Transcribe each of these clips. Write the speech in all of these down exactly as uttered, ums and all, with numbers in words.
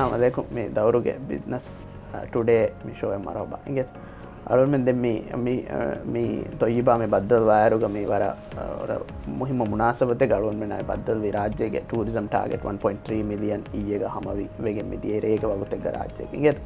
އައްސަލާމު ޢަލައިކުމް. މި ދައުރުގެ ބިޒްނަސް، އަ، ޓުޑޭ މި ޝޯއަށް މަރުޙަބާ. އިނގޭތޯ. އަޅުމެން ދެން މި، މި، އަ، މި ތޮއްޔިބާ މި ބައްދަލުވާއިރުގަ މި ވަރަށް، އަ، ވަރަށް މުހިއްމު މުނާސަބަތެއްގަ އަޅުމެންނާއި ބައްދަލުވި ރާއްޖޭގެ ޓޫރިޒަމް ޓާގެޓް ވަން ޕޮއިންޓް ތްރީ މިލިއަން އިއްޔެގަ ހަމަވި ވެގެން މިދިޔަ ރޭގަ ވަގުތެއްގަ ރާއްޖޭގެ. އިނގޭތޯ.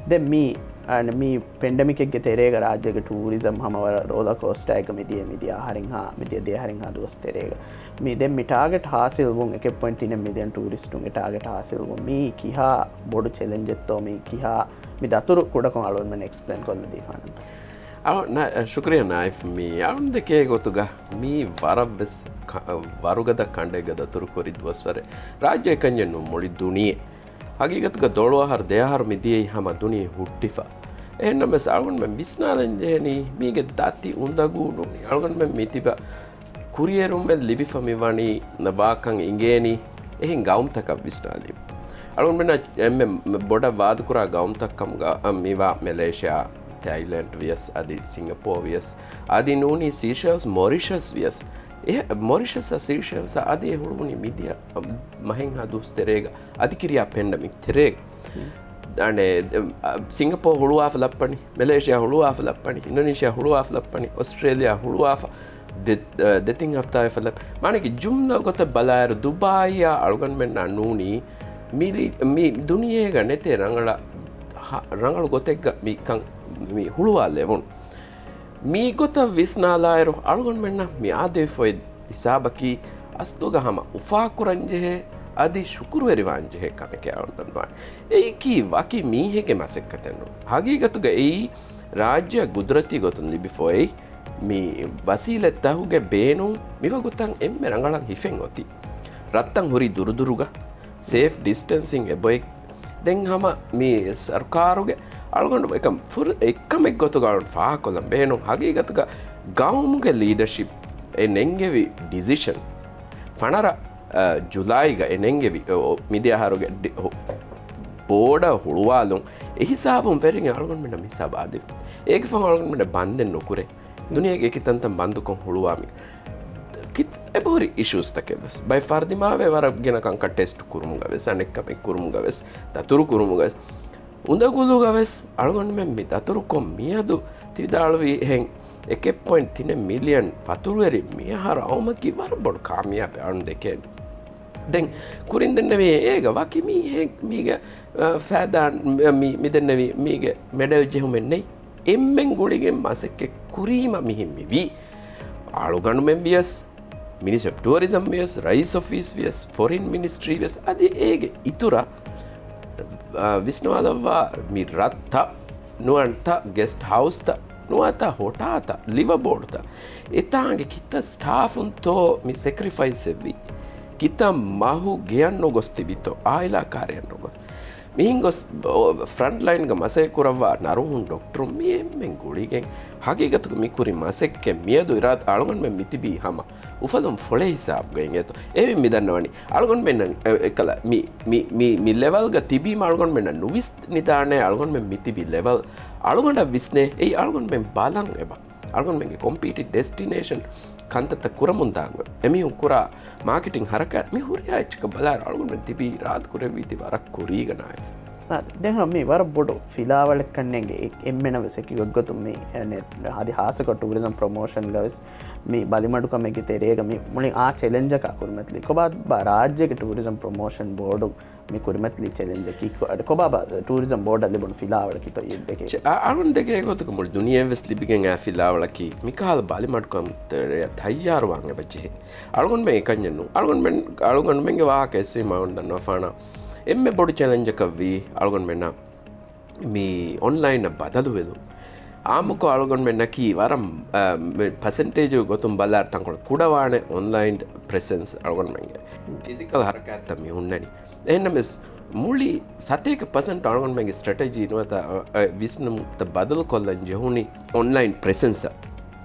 ދެން މި، އަ، މި ޕެންޑެމިކެއްގެ ތެރޭގަ ރާއްޖޭގެ ޓޫރިޒަމް ހަމަ ވަރަށް ރޯލާ ކޯސްޓާއެއްގަ މިދިޔަ، މިދިޔަ އަހަރެއްހާ، މިދިޔަ ދެ އަހަރެއްހާ ދުވަސް ތެރޭގަ. މި ދެން މި ޓާގެޓް ހާސިލް ވުން، އެކެއް ޕޮއިންޓް ތިނެއް މިލިއަން ޓޫރިސްޓުންގެ ޓާގެޓް ހާސިލް ވުން، މީ ކިހާ ބޮޑު ޗެލެންޖެއްތޯ، މީ ކިހާ މި ދަތުރު ކުޑަކޮށް އަޅުގަނޑުމެން އެކްސްޕްލެއިން ކޮށްލަދީފާނަންތަ؟ އަ، ނަ-، ޝުކުރިއްޔާ ނާއިފް. މީ އަޅުން ދެކޭ ގޮތުގަ މީ ވަރަށްވެސް ކަ-، ވަރުގަދަ ކަނޑެއްގަ ދަތުރުކުރި ދުވަސްވަރެއް. ރާއްޖެ އެކަންޏެއް ނޫން، މުޅި ދުނިޔެ. ހަގީގަތުގަ ދޮޅު އަހަރު ދެ އަހަރު މިދިޔައީ ހަމަ ދުނިޔެ ހުއްޓިފަ. އެހެންނަމަވެސް އަޅުގަނޑުމެން ވިސްނާލަން ޖެހެނީ މީގެ ދަތި އުނދަގޫ ނޫނީ. އަޅުގަނޑުމެން މިތިބަ ކުރިއެރުމެއް ލިބިފަ މި ވަނީ ވާކަން އިނގޭނީ އެހެން ގައުމުތަކަށް ވިސްނާލީމަ. އަޅުގަނޑުމެންނަށް އެންމެ ބޮޑަށް ވާދަކުރާ ގައުމުތައް ކަމުގަ މިވާ މެލޭޝިއާ، ތައިލެންޑް ވިޔަސް، އަދި ސިންގަޕޯ ވިޔަސް، އަދި ނޫނީ ސީޝެލްސް، މޮރިޝަސް ވިޔަސް. އެ މޮރިޝަސްއާ ސީޝެލްސްއާ އަދި އެ ހުޅުވުނީ މިދިޔަ މަހެއްހާ ދުވަސް ތެރޭގަ އަދި ކިރިޔާ ޕެންޑެމިކް ތެރޭގަ. އަނެ، އަ، ސިންގަޕޯ ހުޅުވާފަ ލައްޕަނީ، މެލޭޝިއާ ހުޅުވާފަ ލައްޕަނީ، އިންޑޮނީޝިއާ ހުޅުވާފަ ލައްޕަނީ، އޮސްޓްރޭލިއާ ހުޅުވާފަ ދެ-، އަ، ދެތިން ހަފްތާއެއް ފަލަ. މާނައަކީ ޖުމްލަ ގޮތަށް ބަލާއިރު، ދުބާއީއާ އަޅުގަނޑުމެންނާ ނޫނީ މި ރި-، މި ދުނިޔޭގަ ނެތޭ ރަނގަޅަށް، ހަ-، ރަނގަޅު ގޮތެއްގަ މި ކަން މި ހުޅުވާލެވުނު. މި ގޮތަށް ވިސްނާލާއިރު، އަޅުގަނޑުމެންނަށް މި އާދެވިފައި ހިސާބަކީ އަސްލުގަ ހަމަ އުފާކުރަންޖެހޭ، އަދި ޝުކުރުވެރިވާންޖެހޭ ކަމެކޭ އަޅުގަނޑުމެން ވާނެ. އެއީކީ ވަކި މީހެއްގެ މަސައްކަތެއް ނޫން. ހަގީގަތުގަ އެއީ ރާއްޖެއަށް ގުދުރަތީ ގޮތުން ލިބިފައި މި ވަސީލަތްތަކުގެ ބޭނުން. މިވަގުތަށް އެންމެ ރަނގަޅަށް ހިފެން އޮތީ. ރަށްތައް ހުރީ ދުރުދުރުގަ، ސޭފް ޑިސްޓެންސިން އެބޮތް. ދެން ހަމަ މި ސަރުކާރުގެ އަޅުގަނޑު އެކަން ފުރ-، އެއްކަމެއް ގޮތުގަ އަޅުން ފާހަގަކޮށްލަން ބޭނުން. ހަގީގަތުގަ ގައުމުގެ ލީޑަޝިޕް އެ ނެންގެވި ޑިސިޝަން ފަނަރަ، އަ، ޖުލައިގަ އެ ނެންގެވި، އޮ، މިދިޔަ އަހަރުގެ ޑި-، ހު-، ބޯޑަށް ހުޅުވާލުން އެ ހިސާބުން ވެރިގެން އަޅުގަނޑުމެންނަށް މި ހިސާބު އާދެވި. އޭގެ ފަހުން އަޅުގަނޑުމެން ބަންދެއް ނުކުރޭ. ދުނިޔޭގެ އެކި ތަންތަން ބަންދުކޮށް ހުޅުވާ މި ކިތް-، އެބަހުރި އިޝޫސްތަކެއް ވެސް. ބައެއް ފަރުދިމާވެ ވަރަށް ގިނަ ކަންކަން ޓެސްޓް ކުރުމުގަ ވެސް، އަނެއްކަމެއް ކުރުމުގަ ވެސް، ދަތުރު ކުރުމުގަ ވެސް، އުނދަގުލުގަ ވެސް އަޅުގަނޑުމެން މި ދަތުރުކޮށް މިއަދު ތި ވިދާޅުވި އެހެން އެކެއް ޕޮއިންޓް ތިނެއް މިލިއަން ފަތުރުވެރި މި އަހަރު އައުމަކީ ވަރަށް ބޮޑު ކާމިޔާބެއް އަޅުން ދެކޭނެ. ދެން ކުރިން ދެންނެވި އޭގަ ވަކި މީހެއް މީގެ، އަ، ފައިދާ މި، މި ދެންނެވި މީގެ މެޑަލް ޖެހުމެއް ނެތް. އެންމެން ގުޅިގެން މަސައްކަތް ކުރީމަ މިހެން މިވީ. އަޅުގަނޑުމެން ވިޔަސް، މިނިސްޓްރީ އޮފް ޓޫރިޒަމް ވިޔަސް، ރައީސް އޮފީސް ވިޔަސް، ފޮރިން މިނިސްޓްރީ ވިޔަސް، އަދި އޭގެ އިތުރަށް، އާ، ވިސްނުވާލައްވާ މި ރަށްތައް، ނުވަތަ ގެސްޓް ހައުސްތައް، ނުވަތަ ހޮޓާތައް، ލިވަބޯޑްތައް، އެތާނގެ ކިތައް ސްޓާފުންތޯ މި ސެކްރިފައިސް އެއްވީ؟ ކިތައް މަހު ގެޔަށް ނުގޮސް ތިބިތޯ، އާއިލާ ކާރިޔަށް ނުގޮސް؟ މިހެން ގޮސް، އޮ، ފްރަންޓް ލައިންގަ މަސައްކަތް ކުރައްވާ ނަރުހުން ޑޮކްޓަރުން މި އެންމެން ގުޅިގެން ހަގީގަތުގަ މި ކުރި މަސައްކަތް މިއަދު އިރާދަ އަޅުގަނޑުމެން މި ތިބީ ހަމަ އުފަލުން ފޮޅޭ ހިސާބުގަ އިނގޭތޯ. އެހެން މި ދަންނަވަނީ އަޅުގަނޑުމެންނަށް އެ، އެކަލަ މި، މި، މި، މި ލެވަލްގަ ތިބީމަ އަޅުގަނޑުމެންނަށް ނުވިސްނިދާނެ އަޅުގަނޑުމެން މި ތިބި ލެވަލް. އަޅުގަނޑަށް ވިސްނޭ، އެއީ އަޅުގަނޑުމެން ބަލަން އެބަ. އަޅުގަނޑުމެންގެ ކޮމްޕީޓިން ޑެސްޓިނޭޝަން ކަންތައްތައް ކުރަމުންދާން އޮތް. އެމީހުން ކުރާ މާކެޓިން ހަރަކާތް މި ހުރިހާ އެއްޗަކަށް ބަލާއިރު އަޅުގަނޑުމެން ތިބީ އިރާދަ ކުރެއްވީތީ ވަރަށް ކުރީގަ ނާއިފް. އާ، ދެން މި ވަރަށް ބޮޑު ފިލާވަޅެއްކަންނޭނގެ އެ-، އެންމެނަށް ވެސް އެކި ގޮތްގޮތުން މި، އެ، ނެ-، އަދި ހާއްސަކޮށް ޓޫރިޒަމް ޕްރޮމޯޝަންގަ ވެސް މި ބަލިމަޑުކަމެއްގެ ތެރޭގަ މި މުޅި އާ ޗެލެންޖަކާ ކުރިމަތިލީ. ކޮބާ ބާ ރާއްޖޭގެ ޓޫރިޒަމް ޕްރޮމޯޝަން ބޯޑު މި ކުރިމަތިލީ ޗެލެންޖަކީ ކޮ-، ކޮބާބާ ޓޫރިޒަމް ބޯޑަށް ލިބުނު ފިލާވަޅަކީ ތޮއްޔެއް ދެކޭ؟ ޗެ-، އަ-، އަޅުން ދެކޭ ގޮތުގަ މުޅި ދުނިޔެއަށް ވެސް ލިބިގެން އާ ފިލާވަޅަކީ މިކަހަލަ ބަލިމަޑުކަމަށް ތެރެއަށް ތައްޔާރުވާން އެބަ ޖެހޭ. އަޅުގަނޑުމެން އެކަންޏެއް ނޫން. އަޅުގަނޑުމެން، އަޅުގަނޑުމެންގެ ވާހަކަ އެއްސެއް މާ އަޅުން ދަންނަވާފާނަ އެންމެ ބޮޑު ޗެލެންޖަކަށް ވީ އަޅުގަނޑުމެންނަށް މި އޮންލައިނަށް ބަދަލުވެލުން. އާއްމުކޮށް އަޅުގަނޑުމެންނަކީ ވަރަށް، އަ، މި ޕަސެންޓޭޖު ގޮތުން ބަލާއިރު ތަންކޮޅެއް ކުޑަވާނެ އޮންލައިން ޕްރެސެންސް އަޅުގަނޑުމެންގެ. ފިޒިކަލް ހަރަކާތްތައް މި ހުންނަނީ. އެހެންނަމަވެސް، މުޅި ސަތޭކަ ޕަސެންޓް އަޅުގަނޑުމެންގެ ސްޓްރެޓެޖީ ނުވަތަ، އަ، އަ، ވިސްނުންތައް ބަދަލުކޮށްލަން ޖެހުނީ އޮންލައިން ޕްރެސެންސަށް.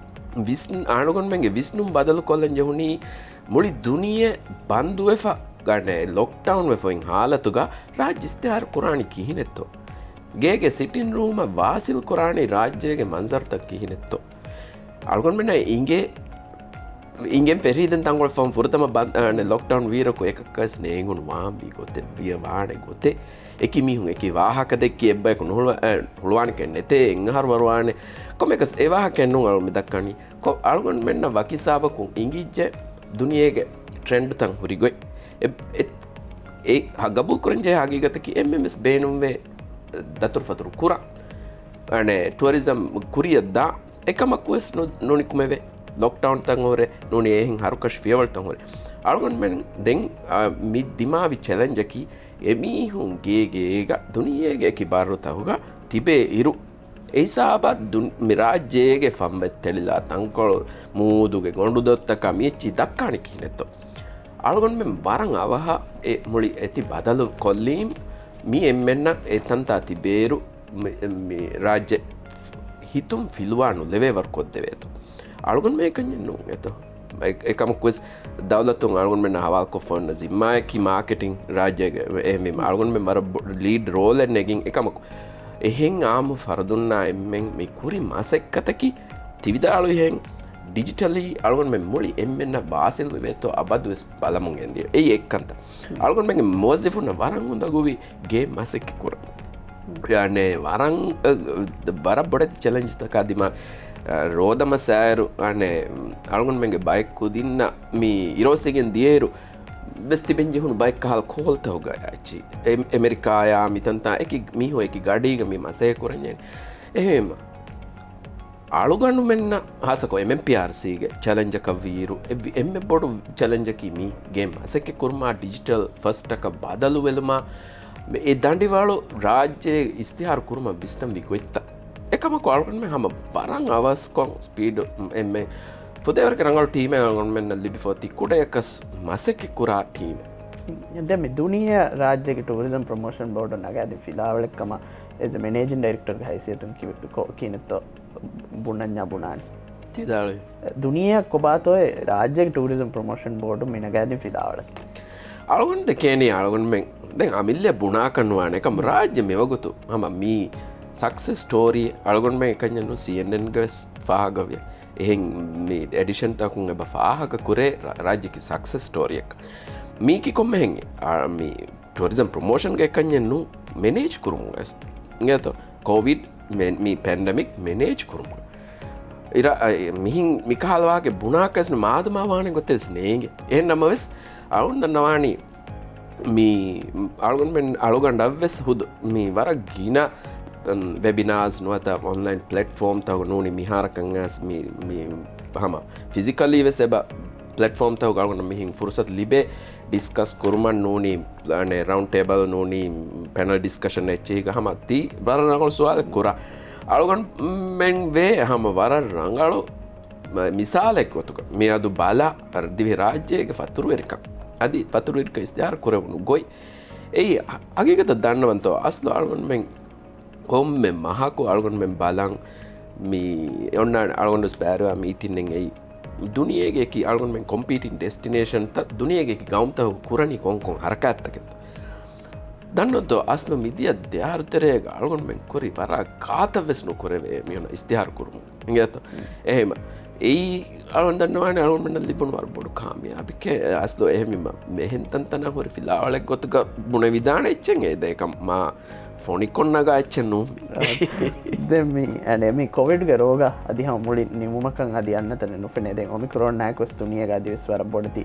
ވިސްން-، އަޅުގަނޑުމެންގެ ވިސްނުން ބަދަލުކޮށްލަން ޖެހުނީ މުޅި ދުނިޔެ ބަންދުވެފަ، ގަނެ ލޮކްޑައުން ވެފައި ހާލަތުގަ ރާއްޖެ އިސްތިހާރު ކުރާނީ ކިހިނެއްތޯ؟ ގޭގެ ސިޓިން ރޫމަށް ވާސިލް ކުރާނީ ރާއްޖޭގެ މަންޒަރުތައް ކިހިނެއްތޯ؟ އަޅުގަނޑުމެންނަށް އިނގޭ، އިނގެން ފެށީ ދެން ތަންކޮޅެއް ފަހުން ފުރަތަމަ ބަ-، އަ، ނެ، ލޮކްޑައުން ވީއިރަކު އެކަކަސް ނޭނގުނު ވާންވީ ގޮތެއް، ވިޔަ ވާނެ ގޮތެއް. އެކި މީހުން އެކި ވާހަކަ ދެއްކި އެއްބަޔަކު ނުހުޅުވާ-، އެ، ހުޅުވާނެކަން ނެތޭ، އެއްއަހަރު ވަރުވާނެ. ކޮންމެއަކަސް އެ ވާހަކައެއް ނޫން އަޅު މި ދައްކަނީ. ކޮ-، އަޅުގަނޑުމެންނަށް ވަކި ހިސާބަކުން އިނގިއްޖެ ދުނިޔޭގެ ޓްރެންޑްތައް ހުރި ގޮތް. އެ، އެ، އެ ހަ-، ގަބޫލު ކުރަންޖެހޭ ހަގީގަތަކީ އެންމެންވެސް ބޭނުންވޭ ދަތުރުފަތުރު ކުރަން. އަނެ، ޓުއަރިޒަމް ކުރިއަށް ދާ އެކަމަކުވެސް ނު-، ނުނިކުމެވޭ. ލޮކްޑައުންތައް ހުރެ، ނޫނީ އެހެން ހަރުކަށި ފިޔަވަޅުތައް ހުރެ. އަޅުގަނޑުމެން ދެން، އާ، މި ދިމާވި ޗެލެންޖަކީ އެމީހުން ގޭގޭގަ ދުނިޔޭގެ އެކި ބާރުތަކުގަ ތިބޭ އިރު، އެ ހިސާބަށް ދުން-، މި ރާއްޖޭގެ ފަންބައްތެޅިލާ ތަންކޮޅު، މޫދުގެ ގޮނޑުދޮށްތަކާ މި އެއްޗިހި ދައްކާނެ ކިހިނެއްތޯ؟ އަޅުގަނޑުމެން ވަރަށް އަވަހަށް އެ މުޅި އެތި ބަދަލު ކޮށްލީމް، މި އެންމެންނަށް އެ ތަންތާ ތިބޭއިރު މި، މި ރާއްޖެ ހިތުން ފިލުވާ ނުލެވޭވަރު ކޮށްދެވޭތޯ؟ އަޅުގަނޑުމެން އެކަންޏެއް ނޫން އެތޯ؟ އެ-، އެކަމަކުވެސް ދައުލަތުން އަޅުގަނޑުމެންނަށް ހަވާލުކޮށްފަ އޮންނަ ޒިންމާއަކީ މާކެޓިން ރާއްޖޭގެ އެހެންވީމަ، އަޅުގަނޑުމެން ވަރަށް ބޮ-، ލީޑް ރޯލެއް ނެގިން އެކަމަކު، އެހެން އާއްމު ފަރުދުންނާ އެންމެން މި ކުރި މަސައްކަތަކީ ތި ވިދާޅުވިހެން ޑިޖިޓަލީ އަޅުގަނޑުމެން މުޅި އެންމެންނަށް ވާސިލް ވެވޭތޯ އަބަދުވެސް ބަލަމުން ގެންދިޔަ. އެއީ އެއްކަންތައް. އަޅުގަނޑުމެންގެ މުވައްޒަފުންނަށް ވަރަށް އުނދަގޫވި ގޭ މަސައްކަތް ކުރަން. ޔާނެ ވަރަށް، އަ، ވަރަށް ބޮޑެތި ޗެލެންޖްތަކާ ދިމާ، އަ، ރޯދަމަސް އާއިރު، އަނެ، އަޅުގަނޑުމެންގެ ބައެއް ކުދިންނަށް މި އިރޯސިގެން ދިޔައިރު ވެސް ތިބެން ޖެހުނު ބައެއް ކަހަލަ ކޯލްތަކުގަ އައިޗި. އެ-، އެމެރިކާޔާ މިތަންތާ އެކި މީހުން އެކި ގަޑީގަ މި މަސައްކަތް ކުރަންޏެއް. އެހެންވީމަ، އަޅުގަނޑުމެންނަށް ހާއްސަކޮށް އެމްއެމްޕީއާރްސީގެ ޗެލެންޖަކަށް ވީއިރު، އެއްވި-، އެންމެ ބޮޑު ޗެލެންޖަކީ މީ ގޭ މަސައްކަތް ކުރުމާ، ޑިޖިޓަލް ފަސްޓަކަށް ބަދަލު ވެލުމާ، މެ-، އެ ދަނޑިވަޅު ރާއްޖެ އިސްތިހާރު ކުރުމަށް ވިސްނަންވި ގޮތްތައް. އެކަމަކު އަޅުގަނޑުމެން ހަމަ ވަރަށް އަވަސްކޮށް ސްޕީޑު އެންމެ ފުދޭވަރަކަށް ރަނގަޅު ޓީމެއް އަޅުގަނޑުމެންނަށް ލިބިފަ އޮތީ ކުޑަޔަކަސް މަސައްކަތް ކުރާ ޓީމެއް. ދެން މި ދުނިޔެ ރާއްޖޭގެ ޓޫރިޒަމް ޕްރޮމޯޝަން ބޯޑު ނަގާދިން ފިލާވަޅެއްކަމަށް އެޒް އެ މެނޭޖިން ޑައިރެކްޓަރގެ ހައިސިއްޔަތުން ކި-، ކޮ-، ކިހިނެއްތޯ ބުނަންޏާ ބުނާނީ. ތިދާޅުވި. ދުނިޔެއަށް ކޮބާތޯއޭ ރާއްޖޭގެ ޓޫރިޒަމް ޕްރޮމޯޝަން ބޯޑު މި ނަގާދިން ފިލާވަޅަކީ. އަޅުގަނޑު ދެކޭނީ އަޅުގަނޑުމެން ދެން އަމިއްލަ ބުނާކަށް ނުވާނެ. އެކަމް ރާއްޖެ މިވަގުތު ހަމަ މީ ސަކްސެސް ސްޓޯރީ އަޅުގަނޑުމެން އެކަންޏެއްނު ސީއެންއެންގެ ވެސް ފާހަގަވި. އެހެން މި އެޑިޝަންތަކުން އެބަ ފާހަގަ ކުރޭ ރަ-، ރާއްޖެކި ސަކްސެސް ސްޓޯރީއެއް. މީކި ކޮންމެހެން އާ، މި ޓޫރިޒަމް ޕްރޮމޯޝަންގެ އެކަންޏެއްނު މެނޭޖް ކުރުމުން އެސް. އިނގޭތޯ؟ ކޯވިޑް މެ-، މި ޕެންޑެމިކް މެނޭޖް ކުރުމުން. އިރަ-، އަ، މިހިން މިކަހަލަ ވާހަކަ ބުނާކަސް މާދަމާ ވާނެ ގޮތެއް ވެސް ނޭނގެ. އެހެން ނަމަވެސް އަޅުން ދަންނަވާނީ މި އަޅުގަނޑުމެން، އަޅުގަނޑަށްވެސް ހުދު މި ވަރަށް ގިނަ، އަން، ވެބިނާސް ނުވަތަ އޮންލައިން ޕްލެޓްފޯމްތަކު ނޫނީ މިހާރަކަށް އައިސް މި، މި ހަމަ ފިޒިކަލީ ވެސް އެބަ ޕްލެޓްފޯމްތަކު އަޅުގަނޑަށް މިހިން ފުރުސަތު ލިބޭ ޑިސްކަސް ކުރުމަށް ނޫނީ، އަނެ، ރައުންޑް ޓޭބަލް ނޫނީ ޕެނަލް ޑިސްކަޝަން އެއްޗެހިގަ ހަމަ ތީ ވަރަށް ރަނގަޅު ސުވާލެއް ކުރާ. އަޅުގަނޑުމެން ވޭ ހަމަ ވަރަށް ރަނގަޅު މި-، މިސާލެއް ގޮތުގަ މިއަދު ބަލަ ދިވެހި ރާއްޖޭގެ ފަތުރުވެރިކަން، އަދި ފަތުރުވެރިކަން އިސްތިހާރު ކުރެވުނު ގޮތް. އެއީ ހަ-، ހަގީގަތަށް ދަންނަވަންތޯ، އަސްލު އަޅުގަނޑުމެން ކޮންމެ މަހަކު އަޅުގަނޑުމެން ބަލަން މި އޮންނާނެ އަޅުގަނޑު ވެސް ބައިވެރިވާ މީޓިންއެއް އެއީ ދުނިޔޭގެ އެކި އަޅުގަނޑުމެން ކޮމްޕީޓިން ޑެސްޓިނޭޝަންތައް ދުނިޔޭގެ އެކި ގައުމުތަކު ކުރަނީ ކޮން ކޮން ހަރަކާތްތަކެއްތޯ. ދަންނަވަންތޯ އަސްލު މިދިޔަ ދެއަހަރު ތެރޭގަ އަޅުގަނޑުމެން ކުރި ވަރަށް ގާތަށް ވެސް ނުކުރެވޭ މިހުނަށް އިސްތިހާރު ކުރުމުން. އިނގޭތޯ؟ އެހެމަ. އެއީ އަޅުން ދަންނަވާނެ އަޅުގަނޑުމެންނަށް ލިބުނު ވަރަށް ބޮޑު ކާމިޔާބެކޭ. އަސްލު އެހެންވީމަ މި އެހެން ތަންތަނަށް ހުރި ފިލާވަޅެއް ގޮތުގަ ބުނެވިދާނެ އެއްޗެއް އެ ދޭކަށް މާ ފޮނިކޮށް ނަގާ އެއްޗެއް ނޫން. ދެން މި، އަނެ، މި ކޮވިޑްގެ ރޯގާ އަދި ހަމަ މުޅި ނިމުމަކަށް އަދި އަންނަތަނެއް ނުފެނޭ. ދެން އޮމިކްރޯން ނާއެކު ވެސް ދުނިޔޭގަ އަދިވެސް ވަރަށް ބޮޑެތި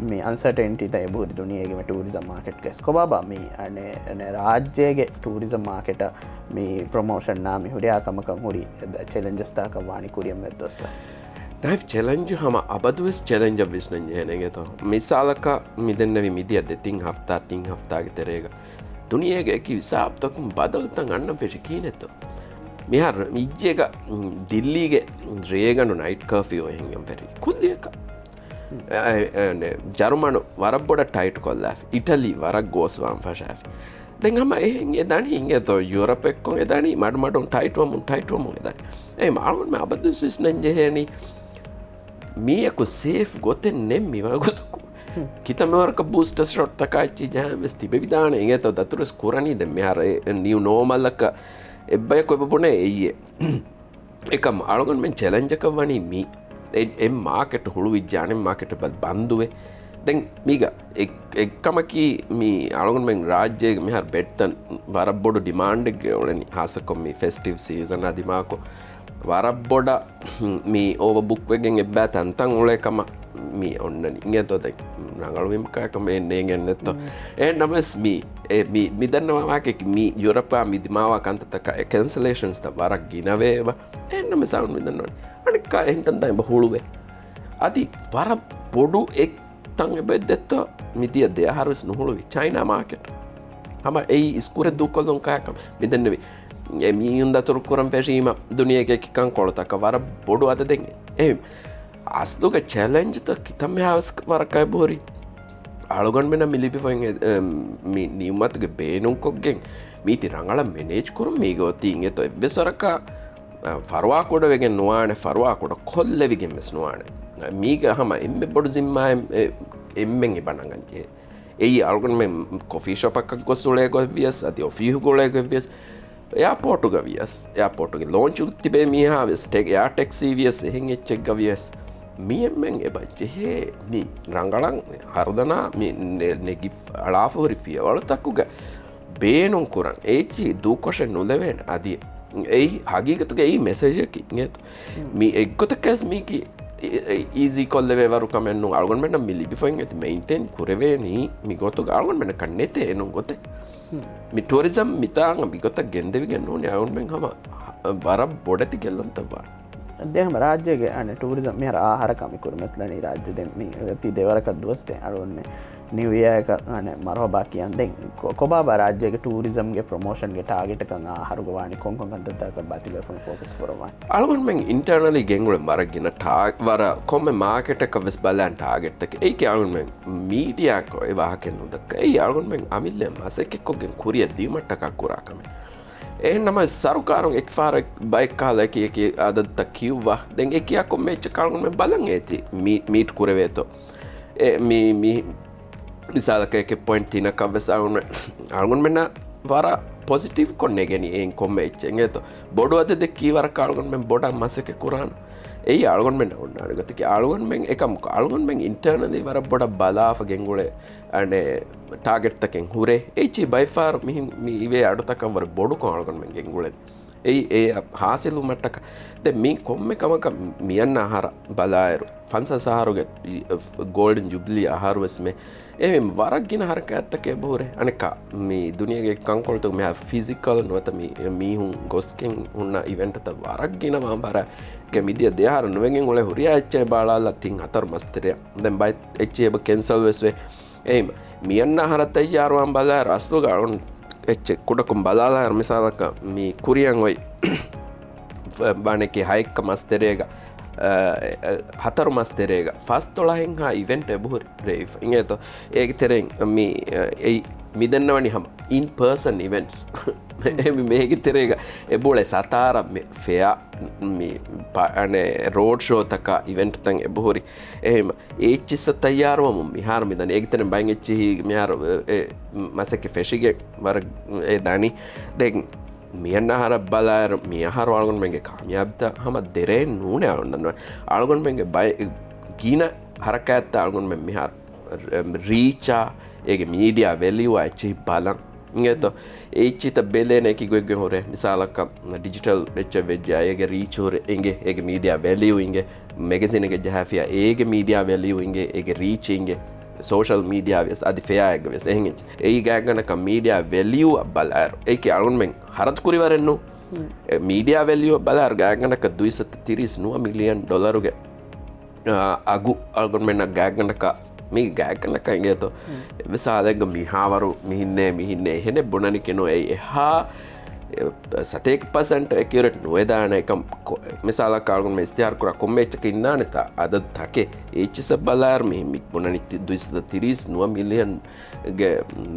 މި އަންސަޓެންޓީތައް އެބަހުރި ދުނިޔޭގެ މި ޓޫރިޒަމް މާކެޓްގަ ވެސް. ކޮބާބާ މި، އަނެ، އަނެ، ރާއްޖޭގެ ޓޫރިޒަމް މާކެޓަށް މި ޕްރޮމޯޝަންނާ މި ހުރިހާ ކަމަކަށް ހުރި ޗެލެންޖަސްތަކަށް ވާނީ ކުރިއަށް މެދުވަސްތައް؟ ނައިފް ޗެލެންޖް ހަމަ އަބަދުވެސް ޗެލެންޖަށް ވިސްނަން ޖެހޭނެ އިނގޭތޯ. މިސާލަކަށް މި ދެންނެވި މިދިޔަ ދެ ތިން ހަފްތާ، ތިން ހަފްތާގެ ތެރޭގަ ދުނިޔޭގެ އެކި ހިސާބުތަކުން ބަދަލުތައް އަންނަން ފެށި ކިހިނެއްތޯ؟ މިހާރު މިއްޔޭގަ، މް، ދިއްލީގެ ރޭގަނޑު ނައިޓް ކާފިއު އެހެން އެން ފެށި ކުއްލިއަކަށް. އެ، އެ، އެ، ޖަރުމަނު ވަރަށް ބޮޑަށް ޓައިޓް ކޮށްލާފި. އިޓަލީ ވަރަށް ގޯސްވާން ފަށާފި. ދެން ހަމަ އެހެން އެ ދަނީ އިނގޭތޯ ޔޫރަޕެއްކޮށް އެ ދަނީ މަޑުމަޑުން ޓައިޓްވަމުން، ޓައިޓްވަމުން އެ ދަނީ. އެ މާގުން މެ އަބަދު ވިސްނަން ޖެހޭނީ މީއަކު ސޭފް ގޮތެއް ނެތް މި ވަގުތަކު. ކިތަންމެ ވަރަކަށް ބޫސްޓަ ޝޮޓްތަކާ އެއްޗި ޖަހަން ވެސް ތިބެވިދާނެ އިނގޭތޯ ދަތުރުވެސް ކުރަނީ ދެން މިހާރު އެ، އެ ނިއު ނޯމަލްއަކަށް އެއްބަޔަކު އެބަ ބުނޭ އެއްޔެ. އެކަމް އަޅުގަނޑުމެން ޗެލެންޖަކަށް ވަނީ މީ. އެ، އެ މާކެޓް ހުޅުވިއްޖެ އަނެއް މާކެޓް ބަ-، ބަންދުވެ. ދެން މީގަ އެއް-، އެއްކަމަކީ މި އަޅުގަނޑުމެން ރާއްޖޭގެ މިހާރު ބެޑްތައް ވަރަށް ބޮޑު ޑިމާންޑެއްގެ އުޅެނީ، ހާއްސަކޮށް މި ފެސްޓިވް ސީޒަނާ ދިމާކޮށް ވަރަށް ބޮޑަށް މި އޯވަ ބުކް ވެގެން އެއްބައި ތަންތަން އުޅޭ ކަމަށް މި އޮންނަނީ. އިނގޭތޯ ދެން ރަނގަޅުވީމަ ކަމެއް ނޭނގެން ނެތްތޯ. އެހެން ނަމަވެސް މި، އެ، މި، މި ދަންނަވާ ވާހަކައަކީ މި ޔޫރަޕާ މި ދިމާވާ ކަންތައްތަކަށް އެ ކެންސަލޭޝަންސްތައް ވަރަށް ގިނަވޭ އެބަ. އެހެން ނަމަވެސް އަޅުގަނޑު މި ދަންނަވަނީ އަނެއްކާ އެހެން ތަންތަން އެބަ ހުޅުވޭ. އަދި ވަރަށް ބޮޑު އެއް ތަން އެބައޮތް ދެއްތޯ، މިދިޔަ ދެ އަހަރު ވެސް ނުހުޅުވި ޗައިނާ މާކެޓް. ހަމަ އެއީ އިސްކުރެއް ދޫކޮށްލުން ކާކަމެއް މި ދެންނެވި. އެ މީހުން ދަތުރު ކުރަން ފެށީމަ ދުނިޔޭގެ އެކި ކަންކޮޅުތަކަށް ވަރަށް ބޮޑު އަދަދެއް. އެ އަސްލުގަ ޗެލެންޖްތައް ކިތަންމެހާވެސް ވަރަކަށް އެބަހުރި. އަޅުގަނޑުމެންނަށް މި ލިބިފައި އެ، އެ، މި ނިޢުމަތުގެ ބޭނުންކޮށްގެން މީތި ރަނގަޅަށް މެނޭޖް ކުރުން މީގަ އޮތީ އިނގޭތޯ އެއްވެސް ވަރަކަށް އަ، ފަރުވާކުޑަވެގެން ނުވާނެ، ފަރުވާކުޑަ ކޮށްލެވިގެން ވެސް ނުވާނެ. މީގަ ހަމަ އެންމެ ބޮޑު ޒިންމާއެއް، އެ، އެންމެން އެބަ ނަގަން ޖެހޭ. އެއީ އަޅުގަނޑުމެން ކޮފީ ޝޮޕަކަށް ގޮސް އުޅޭ ގޮތް ވިޔަސް، އަދި އޮފީހުގަ އުޅޭ ގޮތް ވިޔަސް، އެއާޕޯޓުގަ ވިޔަސް، އެއާޕޯޓުގެ ލޯންޗު ތިބޭ މީހާ ވެސް، ޓެ-، އެއާ ޓެކްސީ ވިޔަސް، އެހެން އެއްޗެއްގަ ވިޔަސް، މި އެންމެން އެބަ ޖެހޭ މި ރަނގަޅަށް ހަރުދަނާ މި ނެ-، ނެގި އަޅާފަ ހުރި ފިޔަވަޅުތަކުގެ ބޭނުން ކުރަން އެއްޗިހި ދޫކޮށެއް ނުލެވޭނެ. އަދި އެއީ ހަގީގަތުގައި މެސެޖަކީ އިނގޭތޯ. މި އެއްގޮތަކަސް މީކީ އި-، އި-، އީޒީ ކޮށްލެވޭ ވަރު ކަމެއް ނޫން. އަޅުގަނޑުމެންނަށް މި ލިބިފައި އޮތީ މެއިންޓެއިން ކުރެވޭނީ މި ގޮތުގަ. އަޅުގަނޑުމެންނަކަށް ނެތޭ އެނޫން ގޮތެއް. މި ޓޫރިޒަމް މިތާނގަ މިގޮތަށް ގެންދެވިގެން ނޫނީ އަޅުގަނޑުމެން ހަމަ ވަރަށް ބޮޑެތި ގެއްލަންތައް ވާނެ. ދެން ހަމަ ރާއްޖޭގެ އަނެއް ޓޫރިޒަމް މިހާރު އާ އަހަރަކަށް މި ކުރިމަތިލަނީ ރާއްޖެ. ދެން މި އޮތީ ދެވަރަކަށް ދުވަސް ދެން އަޅުގަނޑު ނިއު އިޔާއަކަށް އަނެއް މަރުހަބާ ކިޔަން. ދެން ކޮ-، ކޮބާބާ ރާއްޖޭގެ ޓޫރިޒަމްގެ ޕްރޮމޯޝަންގެ ޓާގެޓަކަށް އާ އަހަރުގަ ވާނީ ކޮންކޮން ކަންތައްތަކަށް ބާ ތިބޭފުޅުން ފޯކަސް ކުރައްވާނީ؟ އަޅުގަނޑުމެން އިންޓަރނަލީ ގެންގުޅެން ވަރަށް ގިނަ ޓާ-، ވަރަށް ކޮންމެ މާކެޓަކަށް ވެސް ބަލާން ޓާގެޓްތަކެއް. އެއީކީ އަޅުގަނޑުމެން މީޑިއާއަކަށް އެ ވާހަކައެއް ނުދައްކާ. އެއީ އަޅުގަނޑުމެން އަމިއްލަ މަސައްކަތްކޮށްގެން ކުރިއަށް ދިޔުމަށްޓަކާ ކުރާ ކަމެއް. އެހެން ނަމަވެސް ސަރުކާރުން އެކި ފަހަރަށް ބައެއް ކަހަލަ އެކި އެކި އަދަދުތައް ކިޔުއްވާ. ދެން އެ ކިޔާ ކޮންމެ އެއްޗަކަށް އަޅުގަނޑުމެން ބަލަން އޭތި މީ-، މީޓް ކުރެވޭތޯ. އެ މީ-، މީ މިސާލަކަށް އެކެއް ޕޮއިންޓް ތިނަކަށް ވެސް އަޅުގަނޑުމެން، އަޅުގަނޑުމެންނަށް ވަރަށް ޕޮޒިޓިވްކޮށް ނެގެނީ އެއިން ކޮންމެ އެއްޗެއް އިނގޭތޯ. ބޮޑު އަދަދެއް ކީ ވަރަކަށް އަޅުގަނޑުމެން ބޮޑަށް މަސައްކަތް ކުރާނަ. އެއީ އަޅުގަނޑުމެންނަށް އޮންނާނެ ގޮތަކީ. އަޅުގަނޑުމެން އެކަމަކު، އަޅުގަނޑުމެން އިންޓަރނަލީ ވަރަށް ބޮޑަށް ބަލާފަ ގެންގުޅޭ އަނެއް ޓާގެޓްތަކެއް ހުރޭ. އެއްޗި ބައިފާރު މިހިން މި އިވޭ އަޑުތަކަށް ވަރަށް ބޮޑުކޮށް އަޅުގަނޑުމެން ގެންގުޅެން. އެއީ އެ ހާސިލުވުމަށްޓަކަ. ދެން މީ ކޮންމެ ކަމަކަށް މިއަންނަ އަހަރަށް ބަލާއިރު، ފަންސާސް އަހަރުގެ ގޯލްޑެން ޖުބިލީ އަހަރު ވެސް މެ އެހެން ވަރަށް ގިނަ ހަރަކާތްތަކެއް އެބަހުރޭ. އަނެއްކާ، މި ދުނިޔޭގެ ކަންކޮޅުތަކު މިހާ ފިޒިކަލް ނުވަތަ މި މީހުން ގޮސްގެން ހުންނަ އިވެންޓްތައް ވަރަށް ގިނަ ވާން ބަރަކަށް މިދިޔަ ދެއަހަރު ނުވެގެން އުޅޭ ހުރިހާ އެއްޗެއް ބާޅާލާ ތިން ހަތަރު މަސް ތެރެއަށް. ދެން ބައެއް އެއްޗެއް އެބަ ކެންސަލް ވެސް ވޭ. އެހެން މިއަންނަ އަހަރަށް ތައްޔާރުވާން ބަލާއިރު އަސްލުގަ އަޅުން އެއްޗެއް ކުޑަކޮށް ބަލާލާއިރު މިސާލަކަށް މި ކުރިއަށް އޮތް ވާނެކި ހައެއްކަ މަސް ތެރޭގަ، އަ، އަ، ހަތަރު މަސް ތެރޭގަ ފަސްދޮޅަހެއްހާ އިވެންޓް އެބަހުރި ރޭވިފަ އިނގޭތޯ. އޭގެ ތެރެއިން މި، އަ، އެއީ މި ދެންނަވަނީ ހަމަ އިން ޕާސަން އިވެންޓްސް. އެހެން މޭގެ ތެރޭގަ އެބައުޅޭ ސަތާރަ މި ފެއާ، މި ޕާ-، އަނެއް ރޯޑް ޝޯތަކާ އިވެންޓްތައް އެބަހުރި. އެހެން އެއްޗިއްސަށް ތައްޔާރުވަމުން މިހާރު މިދަނީ. އޭގެ ތެރެއިން ބައެއް އެއްޗިހި މިހާރު އެ، އެ މަސައްކަތް ފެށިގެން ވަރަށް އެ ދަނީ. ދެން މިއަންނަ އަހަރަށް ބަލާއިރު، މި އަހަރު އަޅުގަނޑުމެންގެ ކާމިޔާބީތައް ހަމަ ދެރައެއް ނޫނޭ އަޅުގަނޑު. އަޅުގަނޑުމެންގެ ބައެއް ގިނަ ހަރަކާތްތައް އަޅުގަނޑުމެން މިހާރު ރީޗާ، އޭގެ މީޑިއާ ވެލިއުއާ އެއްޗިހި ބަލަން. އިނގޭތޯ؟ އެ އެއްޗިތައް ބެލޭނެ އެކި ގޮތްގޮތް ހުރޭ. މިސާލަކަށް ޑިޖިޓަލް އެއްޗެއް ވެއްޖެއްޔާ އޭގެ ރީޗް ހުރެ އިނގޭ، އޭގެ މީޑިއާ ވެލިއު އިނގޭ، މެގަޒިނެއްގެ ޖަހާފިޔާ އޭގެ މީޑިއާ ވެލިއު އިނގޭ، އޭގެ ރީޗް އިނގޭ، ސޯޝަލް މީޑިއާ ވިޔަސް އަދި ފެއާއެއްގަ ވިޔަސް އެހެން އެއްޗެއް. އެއީ ގާތްގަނޑަކަށް މީޑިއާ ވެލިއުއަށް ބަލާއިރު. އެއީކީ އަޅުގަނޑުމެން ހަރަދު ކުރި ވަރެއް ނޫން. އެ މީޑިއާ ވެލިއުއަށް ބަލާއިރު ގާތްގަނޑަކަށް ދުއިސައްތަ ތިރީސް ނުވަ މިލިއަން ޑޮލަރުގެ އަ، އަގު އަޅުގަނޑުމެންނަށް ގާތްގަނޑަކަށް، މީ ގާތްގަނޑަކަށް އިނގޭތޯ؟ އެއްވެސް ހާލެއްގަ މިހާވަރު މިހިންނޭ، މިހިންނޭ، އެހެނެއް ބުނަނިކެއް ނު. އެއީ އެހާ، އެ، ސަތޭކަ ޕަސެންޓް އެކިއުރޭޓް ނުވެދާނެ އެކަމް ކޮ-، މިސާލަކަށް އަޅުގަނޑުމެން އިސްތިހާރު ކުރާ ކޮންމެ އެއްޗަކަށް އިންނާނެތާ އަދަދުތަކެއް. އެއްޗިއްސަށް ބަލާއިރު މި، މި ބުނަނީ ތި-، ދުއިސައްތަ ތިރީސް ނުވަ މިލިއަން ގެ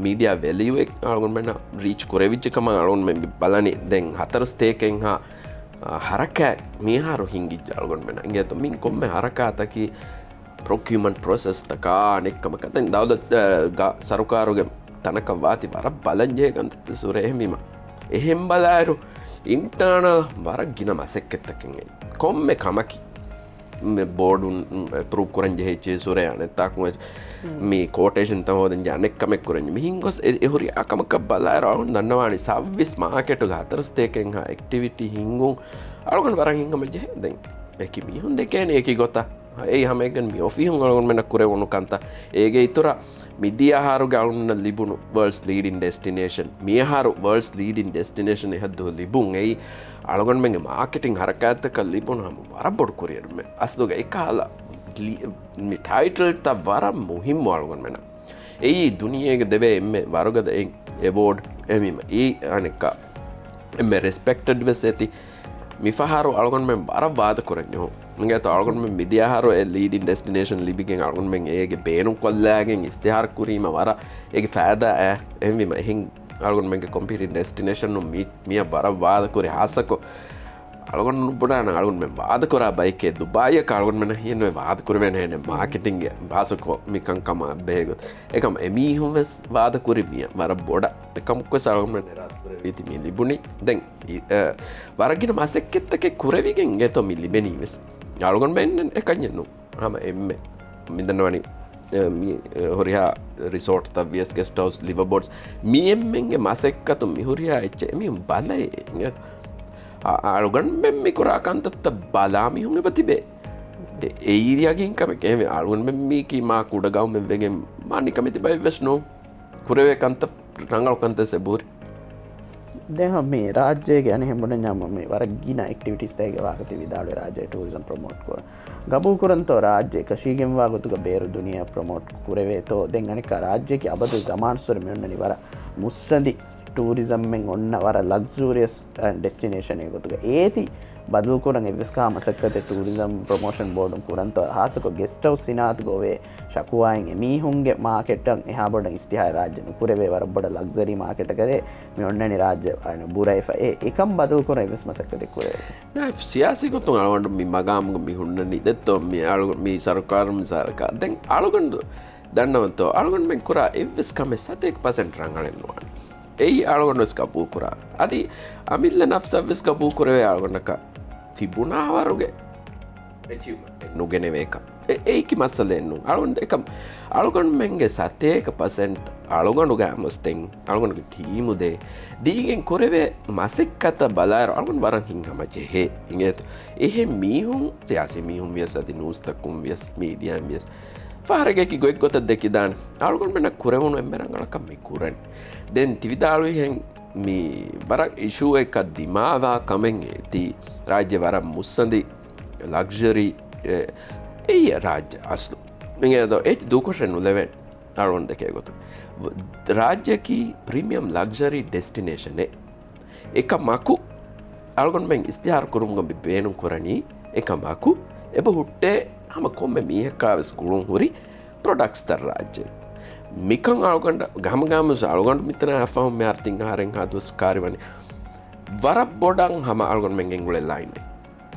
މީޑިއާ ވެލިއުއެއް އަޅުގަނޑުމެންނަށް ރީޗް ކުރެވިއްޖެ ކަމަށް އަޅުގަނޑުމެން މި ބަލަނީ. ދެން ހަތަރު ސަތޭކައެއްހާ، އަ، ހަރަކާތް މިހާރު ހިނގިއްޖެ އަޅުގަނޑުމެންނަށް. އިނގޭތޯ؟ މި ކޮންމެ ހަރަކާތަކީ ޕްރޮކިއުމަންޓް ޕްރޮސެސްތަކާ އަނެއްކަމަކަށް ދެން ދައުލަތް، އަ، ގަ-، ސަރުކާރުގެ ތަނަކަށް ވާތީ ވަރަށް ބަލަންޖެހޭ ކަންތައްތައް ހުރޭ. އެހެންވީމަ އެހެން ބަލާއިރު އިންޓާނަލް ވަރަށް ގިނަ މަސައްކަތްތަކެއް ކޮންމެ ކަމަކީ. މި ބޯޑުން އެޕްރޫވް ކުރަން ޖެހޭ އެޗްއޭސްއުރެ އަނެއްތާކުން ވެސް މި ކޯޓޭޝަންތައް ހޯދަން ޖެހޭ އަނެއް ކަމެއް ކުރަން ޖެހޭ. މިހިން ގޮސް އެ، އެ ހުރި އާ ކަމަކަށް ބަލާއިރު އަޅުގަނޑު ދަންނަވާނީ ސައުވީސް މާކެޓުގަ ހަތަރު ސަތޭކައެއްހާ އެކްޓިވިޓީ ހިންގުން އަޅުގަނޑު ވަރަށް ހިތްހަމަޖެހޭ. ދެން އެކި މީހުން ދެކޭނެ އެކި ގޮތަށް. އެއީ ހަމައެކަނި މި އޮފީހުން އަޅުގަނޑުމެންނަށް ކުރެވުނު ކަންތައް. އޭގެ އިތުރަށް މިދިޔަ އަހަރުގެ އަޅުގަނޑަށް ލިބުނު ވަރލްޑްސް ލީޑިން ޑެސްޓިނޭޝަން، މިއަހަރު ވަރލްޑްސް ލީޑިން ޑެސްޓިނޭޝަން އެހައްދު ލިބުން އެއީ އަޅުގަނޑުމެންގެ މާކެޓިން ހަރަކާތްތަކަށް ލިބުނު ހަމަ ވަރަށް ބޮޑު ކުރިއެރުމެއް. އަސްލުގަ އެކަހަލަ ލި-، މި ޓައިޓަލްތައް ވަރަށް މުހިއްމު އަޅުގަނޑުމެންނަށް. އެއީ ދުނިޔޭގެ ދެވޭ އެންމެ ވަރުގަދަ އެ-، އެވޯޑް އެހެންވީމަ އެއީ އަނެއްކާ އެންމެ ރެސްޕެކްޓެޑް ވެސް އެތި. މިފަހަރު އަޅުގަނޑުމެން ވަރަށް ވާދަކުރަން ޖެހުނު. އިނގޭތޯ އަޅުގަނޑުމެން މިދިޔަ އަހަރު އެ ލީޑިން ޑެސްޓިނޭޝަން ލިބިގެން އަޅުގަނޑުމެން އޭގެ ބޭނުން ކޮށްލާގެން އިސްތިހާރު ކުރީމަ ވަރަށް އޭގެ ފައިދާ އެ-، އެހެންވީމަ އެހެން އަޅުގަނޑުމެންގެ ކޮމްޕީޓިން ޑެސްޓިނޭޝަނުން މި-، މިއަށް ވަރަށް ވާދަކުރި ހާއްސަކޮށް އަޅުގަނޑު ނުބުނާނަ އަޅުގަނޑުމެން ވާދަކުރާ ބައެކޭ ދުބާއީއަކަށް އަޅުގަނޑުމެން ހިޔެއްނުވޭ ވާދަކުރެވޭނެ ހެނެއް މާކެޓިންގެ ބާސަކޮ މި ކަންކަމާ ބެހޭގޮތް. އެކަމް އެމީހުން ވެސް ވާދަކުރި މިއަށް ވަރަށް ބޮޑަށް އެކަމަކުވެސް އަޅުގަނޑުމެން އިރާދަކުރެވީތީ މި ލިބުނީ. ދެން އި-، އެ، ވަރަށް ގިނަ މަސައްކަތްތަކެއް ކުރެވިގެން އިނގޭތޯ މި ލިބެނީ ވެސް. އަޅުގަނޑުމެން އެކަންޏެއް ނޫން. ހަމަ އެންމެ މިދަންނަވަނީ، އެ، މި، އެ، ހުރިހާ ރިސޯޓްތައް ވިޔަސް ގެސްޓް ހައުސް ލިވަބޯޑްސް މި އެންމެންގެ މަސައްކަތު މި ހުރިހާ އެއްޗެއް އެމީހުން ބަލައޭ. އަ-، އަޅުގަނޑުމެން މި ކުރާ ކަންތައްތައް ބަލާ މީހުން އެބަ ތިބޭ. އެ-، އެއީ ޔަގީން ކަމެއް. އެހެންވެ އަޅުގަނޑުމެން މީކީ މާ ކުޑަ ގައުމެއް ވެގެން މާ ނިކަމެތި ބައެއް ވެސް ނޫން. ކުރެވޭ ކަންތައް ރަނގަޅު ކަންތައް އެބަހުރި. ދެން މި ރާއްޖޭގެ އަނެއް ހެން ބުނަންޏާ މި ވަރަށް ގިނަ އެކްޓިވިޓީސްތަކެއްގެ ވާހަކަ ތި ވިދާޅުވި ރާއްޖޭ ޓޫރިޒަމް ޕްރޮމޯޓް ކުރަން. ގަބޫލުކުރަންތޯ ރާއްޖެ އެކަށީގެންވާ ގޮތުގަ ބޭރު ދުނިޔެއަށް ޕްރޮމޯޓް ކުރެވޭތޯ؟ ދެން އަނެއްކާ ރާއްޖެއަކީ އަބަދު ޒަމާންސުރެ މި އޮންނަނީ ވަރަށް މުއްސަނދި ޓޫރިޒަމްއެއް އޮންނަ ވަރަށް ލަގްޒޫރިއަސް ޑެސްޓިނޭޝަނެއް ގޮތުގަ އޭތި ބަދަލުކުރަން އެއްވެސް ކާ މަސައްކަތެއް ޓޫރިޒަމް ޕްރޮމޯޝަން ބޯޑުން ކުރަންތޯ؟ ހާއްސަކޮށް ގެސްޓް ހައުސް ސިނާއަތުގަ އޮވޭ ޝަކުވާއިން އެމީހުންގެ މާކެޓަށް އެހާ ބޮޑަށް އިސްތިހާރެއް ރާއްޖެ ނުކުރެވޭ ވަރަށް ބޮޑަށް ލަގްޒަރީ މާކެޓަކަށް މި އޮންނަނީ ރާއްޖެ ބުރައިފަ އެ އެކަން ބަދަލުކުރަން އެއްވެސް މަސައްކަތެއް ކުރެވޭ. ނާ، ސިޔާސީ ގޮތުން އަޅުގަނޑު މި މަގާމުގަ މި ހުންނަނީ ދެއްތޯ މި އަޅު-، މި ސަރުކާރު މިސާލަކަށް. ދެން އަޅުގަނޑު ދަންނަވަންތޯ އަޅުގަނޑުމެން ކުރާ އެއްވެސް ކަމެއް ސަތޭކަ ޕަސެންޓް ރަނގަޅެއް ނުވާނެ. އެއީ އަޅުގަނޑު ވެސް ގަބޫލު ކުރާ. އަދި އަމިއްލަ ނަފްސަށް ވެސް ގަބޫލު ކުރެވޭ އަޅުގަނޑަކަށް ތިބުނާ ވަރުގެ އެޗީވްމަންޓެއް ނުގެނެވޭކަށް. އެ-، އެއީކި މައްސަލައެއް ނޫން. އަޅުގަނޑު އެކަމް އަޅުގަނޑުމެންގެ ސަތޭކަ ޕަސެންޓް އަޅުގަނޑުގެ އަމުސްތެން އަޅުގަނޑުގެ ޓީމު ދޭ ދީގެން ކުރެވޭ މަސައްކަތަށް ބަލާއިރު އަޅުގަނޑު ވަރަށް ހިތްހަމަޖެހޭ. އިނގޭތޯ؟ އެހެން މީހުން ސިޔާސީ މީހުން ވިޔަސް އަދި ނޫސްތަކުން ވިޔަސް މީޑިއާއިން ވިޔަސް ފަހަރެއްގައި ގޮތްގޮތަށް ދެކިދާނެ. އަޅުގަނޑުމެންނަށް ކުރެވުނު އެންމެ ރަނގަޅަކަށް މި ކުރަން. ދެން ތިވިދާޅުވިހެން މި ވަރަށް އިޝޫއެއްކަށް ދިމާވާ ކަމެއް ތީ ރާއްޖެ ވަރަށް މުއްސަނދި ލަގްޒަރީ އެ-، އެއީ ރާއްޖެ އަސްލު. މިގޭ ދޯ އެއް ދޫކޮށެއް ނުލެވެން. އަޅުގަނޑު ދެކޭ ގޮތުން ރާއްޖެއަކީ ޕްރީމިއަމް ލަގްޒަރީ ޑެސްޓިނޭޝަނެއް. އެކަމަކު، އަޅުގަނޑުމެން އިސްތިހާރު ކުރުމުގަ ބޭނުން ކުރަނީ، އެކަމަކު، އެބަ ހުއްޓޭ ހަމަ ކޮންމެ މީހަކާ ވެސް ގުޅުން ހުރި ޕްރޮޑަކްޓްސްތައް ރާއްޖެ. މިކަން އަޅުގަނޑަށް ގަހަމަގާމުސް އަޅުގަނޑު މިތަނާ އައިފަހުން މިހާރު ތިން އަހަރެއްހާ ދުވަސް ކާރިވަނީ. ވަރަށް ބޮޑަށް ހަމަ އަޅުގަނޑުމެން ގެންގުޅޭ ލައިނެއް.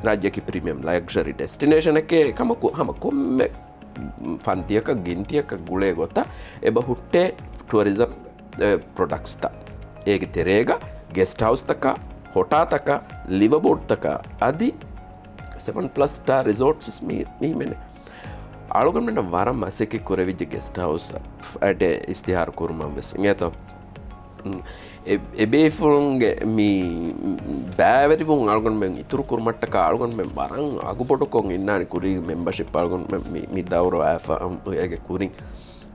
ރާއްޖެއަކީ ޕްރީމިއަމް ލަގްޒަރީ ޑެސްޓިނޭޝަނެކޭ ކަމަކު ހަމަ ކޮންމެ ފަންތިއަކަށް ގިންތިއަކަށް ގުޅޭ ގޮތަށް އެބަ ހުއްޓޭ ޓުއަރިޒަމް، އެ، ޕްރޮޑަކްޓްސްތައް. އޭގެ ތެރޭގަ ގެސްޓް ހައުސްތަކާ، ހޮޓާތަކާ، ލިވަބޯޑްތަކާ އަދި ސެވަން ޕްލަސް ސްޓާ ރިސޯޓްސް މި-، މިހިމެނޭ. އަޅުގަނޑުމެންނަށް ވަރަށް މަސައްކަތް ކުރެވިއްޖެ ގެސްޓް ހައުސް އަޑެއް އިސްތިހާރު ކުރުމަށް ވެސް. އިނގޭތޯ؟ އެ-، އެބޭފުޅުންގެ މި ބައިވެރިވުން އަޅުގަނޑުމެން އިތުރު ކުރުމަށްޓަކާ އަޅުގަނޑުމެން ވަރަށް އަގުބޮޑުކޮށް އިންނާނެ ކުރީގެ މެމްބަޝިޕް އަޅުގަނޑުމެން މި، މި ދައުރު އައިފަ، އޭގެ ކުރިން